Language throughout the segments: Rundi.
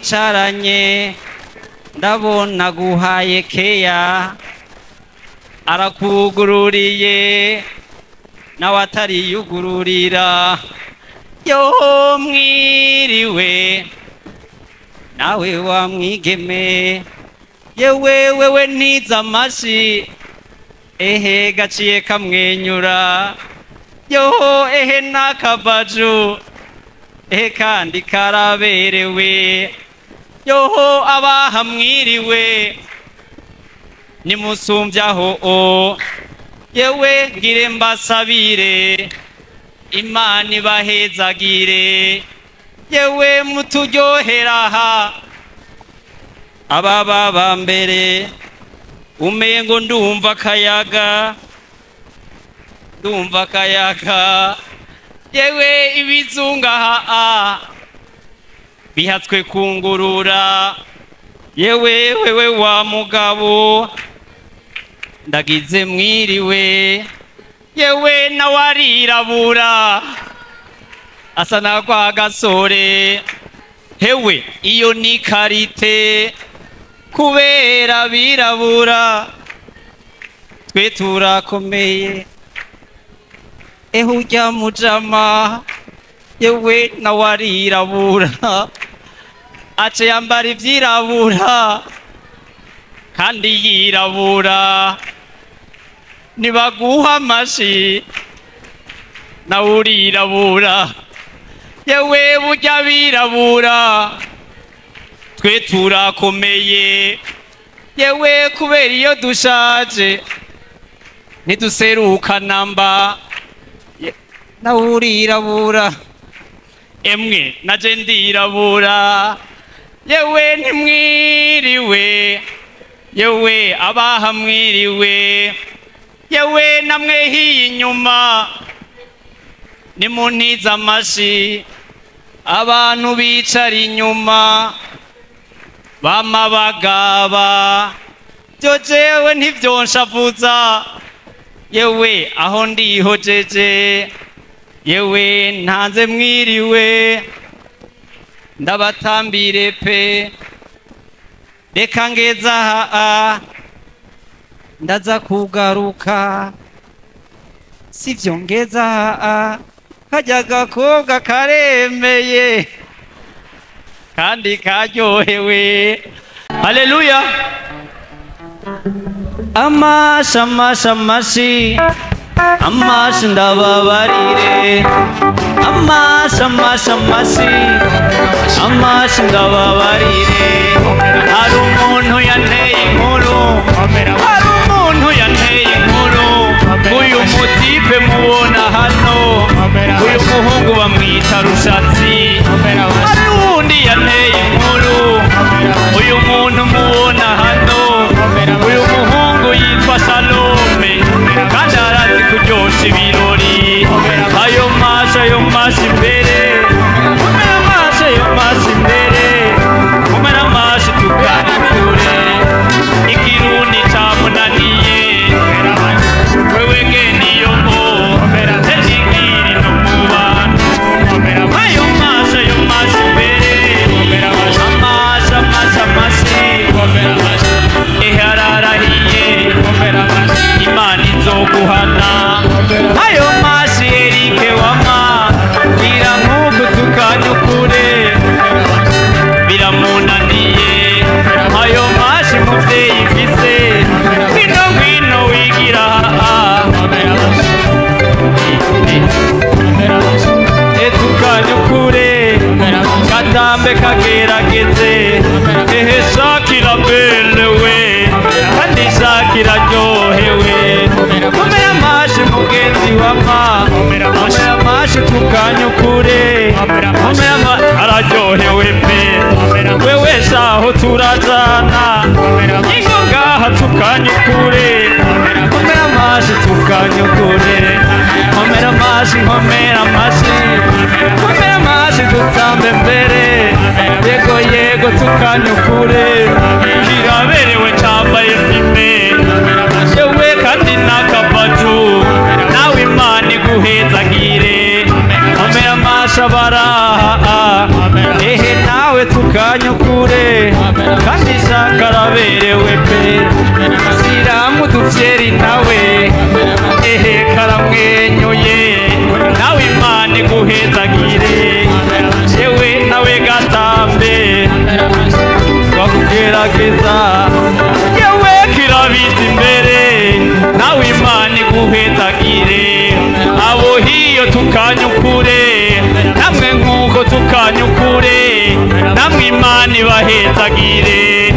twicaranye ndabona guhaye keya arakugururiye nawe atariyugururira yo mwiriwe nawe wa mwigeme yewe wewe ntiza amashi ehe gaciye kamwenyura yo ehe nakabaju ehe kandi karaberewe yoho abaha mwiriwe nimusumbyaho o yewe ngire mbasabire Imana ibahezagire yewe muturyohera aha ababa ba mbere umengo ndumva akayaga ndumva akayaga yewe ibizunga ha bihatswe kungurura yewe wewe wa mugabo ndagize mwiriwe yewe nawe arirabura asa na kwa gasore hewe iyo ni karite kubera birabura twe turakomeye ehe ujya mujama yewe nawe arirabura aca yambara ivyirabura kandi yirabura nibaguha amashi nawe urirabura yewe burya birabura twe turakomeye yewe kubera iyo dushaje ntiduseruka namba nawe urirabura emwe naje ndirabura yewe ntimwiriwe yewe abaha mwiriwe yewe namwe hiyi inyuma nimuntiza amashi abantu bicara inyuma bama bagaba byo jewe ntivyonshavuza yewe aho ndihojeje yewe ntanze mwiriwe ndabatambire pe reka ngeza aha ndaza kugaruka sivyo ngeza aha kajya gakobwa karemeye kandi karyohewe. Haleluya. Amashi amashi amashi amashi ndababarire amashi amashi amashi amashi ndababarire hari umuntu yanteye inkuru hari umuntu yanteye inkuru uyu mutipe mubona hano uyu muhungu bamwita Rushatsi hari uwundi yanteye inkuru uyu muntu mubona hano uyu muhungu yitwa Salome kandi arazi kuryosha ibirori ayo mashi imbere komera amashi ayo mashi imbere komera amashi tugana kure ikirundi camunaniye wewe geniyo mo tejigiri no mu bantu ayo mashi imbere amashi amashi amashi ehararahiye Imana izoguhana ayo mashi Erike wama gira nk'uku tukanyukure biramunaniye ayo mashi muvyeyi mfise ngwino ngwino wigira etukanyukure katambe kagerageze ehe shakira belewe kandi shakira ryohewe komera amashi mugenzi wama komera amashi tukanyukure komera araryohewe pe wewe shaho turajana ingo ngaha tukanyukure komera amashi tukanyukure komera amashi komera amashi komera amashi dutambe mbere yego yego tukanyukure kiraberewe cambaye fime yewe kandi nakabaju nawe Imana iguhezagire komera amashi abaraha ehe nawe nawe tukanyukure kandi shakaraberewe pe siramu dufyeri nawe ehe karamwenyuye nawe Imana iguhezagire yewe nawe gatambe wakugerageza yewe kirabiza imbere nawe Imana iguhezagire abo hiyo tukanyukure namwe nkuko tukanyukure namwe Imana ibahezagire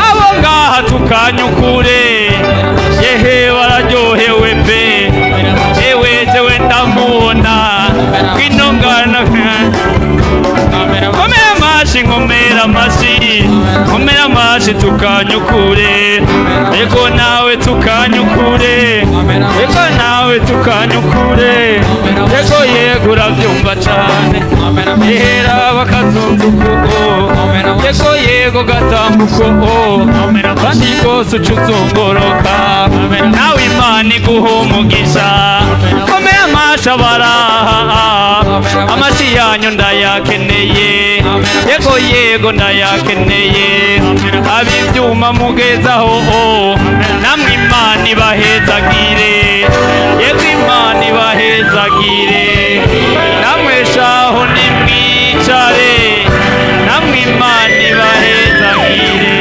abo ngaha tukanyukure yehe bararyohewe pe yewe jewe ndamubona kwinongana komera amashi nkomera amashi nkomera amashi tukanyukure ego nawe tukanyukure ego nawe tukanyukure ego yego urabyumva cane ihera bakazunzuko yego yego gatambuko kandi rwose uca uzungoroka nawe Imana iguha umugisha komera amashi abaraha amashi yanyu ndayakeneye yego yego ndayakeneye abivyuma mugezaho namwe Imana ibahezagire yego Imana ibahezagire namwe shaho nimwicare namwe Imana ibahezagire.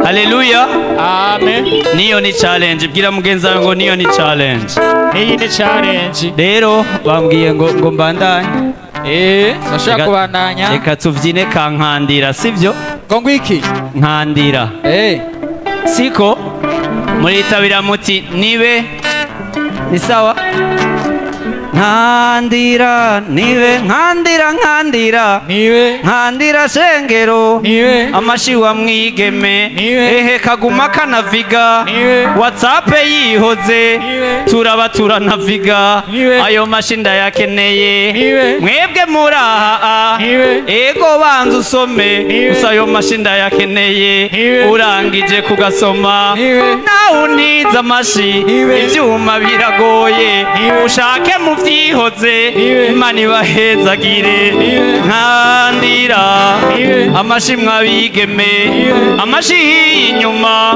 Haleluya. Amen. Niyo ni challenge. Bwira mugenzi wawe ngo niyo ni challenge. Niyi ni challenge. Rero bambwiye ngo mbandanye. Nashaka kubandanya. Reka tuvyine kankandira, sivyo? Ngo ngwiki? Nkandira. Siko muritabira muti nibe ni sawa. Nkandira nibe nkandira nkandira nibe nkandira shengero nibe amashi wa mwigeme nibe ehe kaguma kanaviga nibe WhatsApp yihoze turaba turanaviga ayo mashi ndayakeneye mwebwe muraha ego banza usome gusa ayo mashi ndayakeneye urangije kugasoma nawe uniza amashi ivyuma biragoye ushake mu vyihoze Imana ibahezagire nkandira amashi mwabigeme amashi inyuma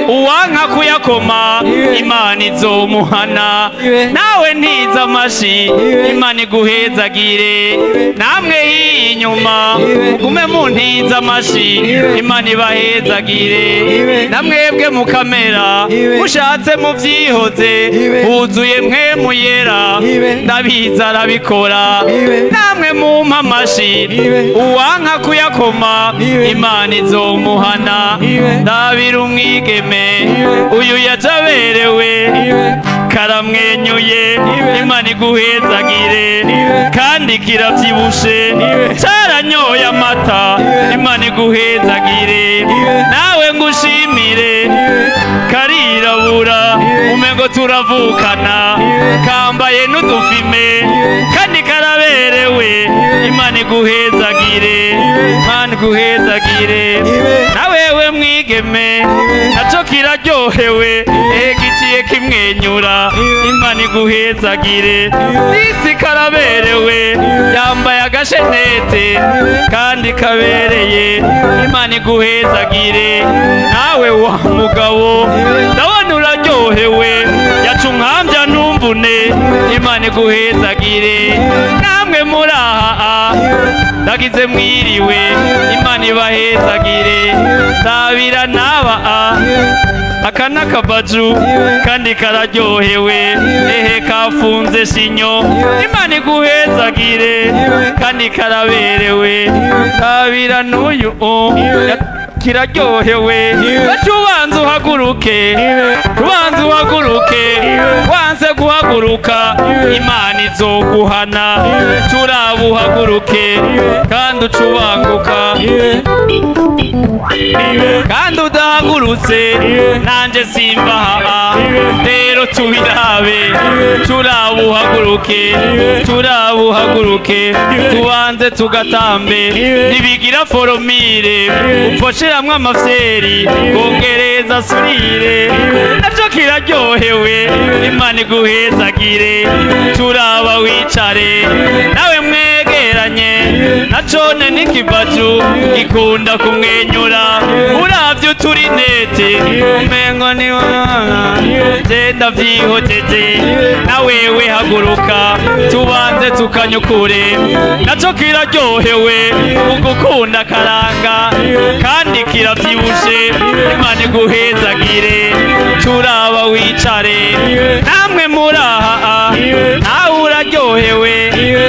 uwanka kuyakoma Imana izomuhana nawe ntiza amashi Imana iguhezagire namwe inyuma mugume muntiza amashi Imana ibahezagire namwebwe mukamera mushatse muvyihoze huzuye mwe muyera ndabiza arabikora namwe mumpa amashi uwanka kuyakoma Imana izomuhana ndabira umwigeme uyu yajaberewe karamwenyuye Imana iguhezagire kandi kiravyibushe caranyoye amata Imana iguhezagire nawe ngushimire karirabura umengo turavukana kambaye n'udufime kandi karaberewe Imana iguhezagire Imana iguhezagire nawewe mwigeme naco kiraryohewe giciye kimwenyura Imana iguhezagire disi karaberewe yambaye agashenete kandi kabereye Imana iguhezagire nawe wa mugabo ndabona uraryohewe yacu nkambya numvune Imana iguhezagire namwe muraha ndagize mwiriwe Imana ibahezagire ndabira naba aka n'akabaju kandi kararyohewe ehe kafunze shinyo Imana iguhezagire kandi karaberewe ndabira n'uyu kiraryohewe bacu ubanza uhaguruke ubanza uhaguruke wanze guhaguruka Imana izoguhana turabuhaguruke kandi ucubanguka Kandi udahagurutse nanje simbaha. Rero tubirabe, turabuhaguruke, turabuhaguruke, tubanze tugatambe. Ntibigira foromire, upfosheramwo amafyeri, kongereza surire, naco kiraryohewe. Imana iguhezagire, turaba wicare nawe mwegeranye. Nacone n'ikibaju gikunda kumwenyura, uravye uturinete umengo ni genda vyihojeje. Na wewe haguruka tubanze tukanyukure, naco kiraryohewe ugukunda karanga kandi kiravyibushe. Imana iguhezagire, turaba wicare namwe muraha, nawe uraryohewe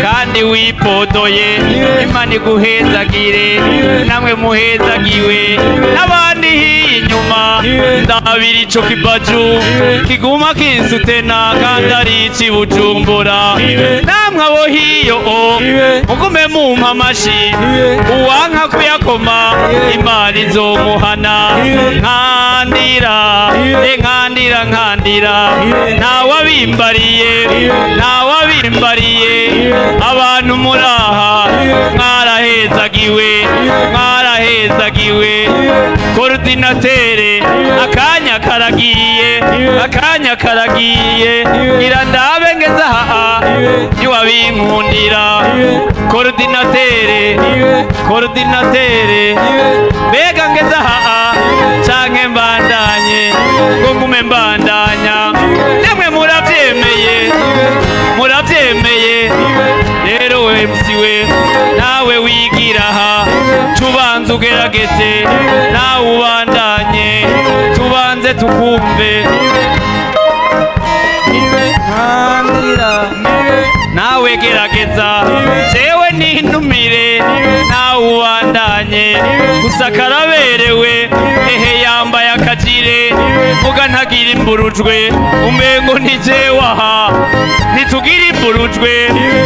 kandi wipodoye. Imana iguhezagire, namwe muhezagiwe n'abandi inyuma. Ndabira ico kibaju kiguma kinsutena kandi ari ici Bujumbura. Namwe abo hiyo mugume mumpa amashi, uwanka kuyakoma Imana izomuhana. Nkandira nkandira nkandira, ntawabimbariye ntawabimbariye. Abantu muraha mwarahezagiwe, mwarahezagiwe. Koordinatere akanya karagiye, akanya karagiye, ngira ndabe ngeze aha ntiwabinkundira. Koordinatere, koordinatere, mbega ngeze aha canke mbandanye, ngo ngume mbandanya. Namwe muravyemeye, muravyemeye. Rero we MC we nawe wigira aha, tubanze ugerageze nawe ubandanye, tubanze tukumve. Nawe gerageza, jewe nintumire nawe ubandanye. Gusa karaberewe, ehe yambaye akajire, muga ntagira imburujwe, umengo ni jewe aha ntitugira imburujwe.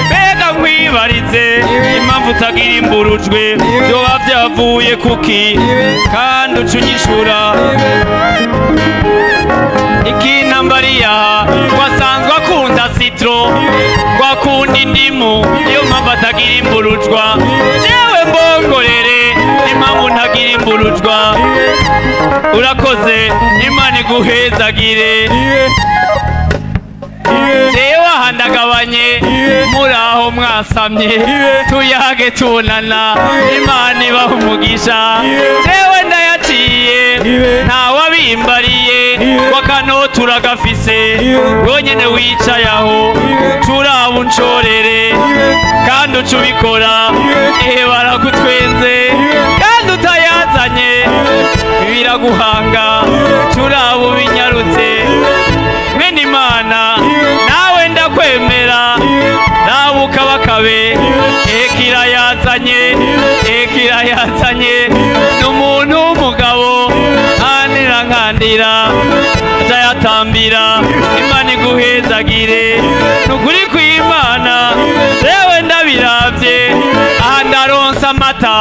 Mbega nkwibarize impamvu utagira imburujwe, vyoba vyavuye kuki kandi uca unyishura. Ikinambariya wasanzwe akunda citro, wakunda indimu, niyo mpamvu atagira imburujwa. Jewe mbongorere impamvu ntagira imburujwa. Urakoze, Imana iguhezagire. Jewe aha ndagabanye, muraho mwasamye, tuyage tunana, Imana ibaha umugisha. Jewe ndayaciye ntawabimbariye, wakano turagafise, wonyene wicaye aho turaba unshorere kandi uca ubikora. Ehe baragutwenze kandi utayazanye, biraguhanga turaba ubinyarutse. Mwene Imana nawe ndakwemera, nawe ukabakabe. Ekirayazanye, ekirayazanye, n'umuntu w'umugabo nkandira nkandira ndayatambira. Imana iguhezagire, nukuri kw'Imana jewe ndabiravye. Aha ndaronsa amata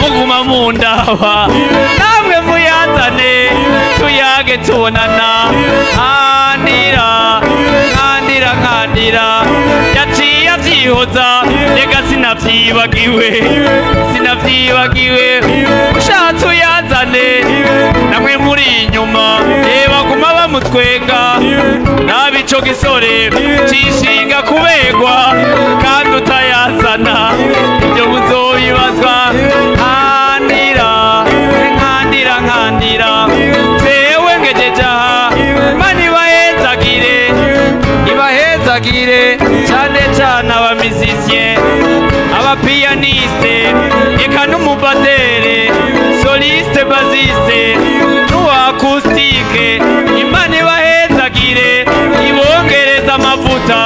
muguma mundaba, namwe muyazane tuyage tubonana. Nkandira nkandira nkandira, yaciye avyihoza, rega sinavyibagiwe, sinavyibagiwe. Ushatse uyazane namwe muri inyuma, baguma bamutwenga. Nabi ico gisore cishinga kubegwa kandi utayazana, ibyo muzobibazwa. Nkandira nkandira nkandira, jewe ngejeje aha. Imana ibahezagire, ibahezagire cane cane abamisisye, abapianiste, eka n'umubadere, soliste, baziste n'uwakustike. Imana ibahezagire, ibongereza amavuta,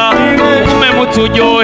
mugume muturyohe.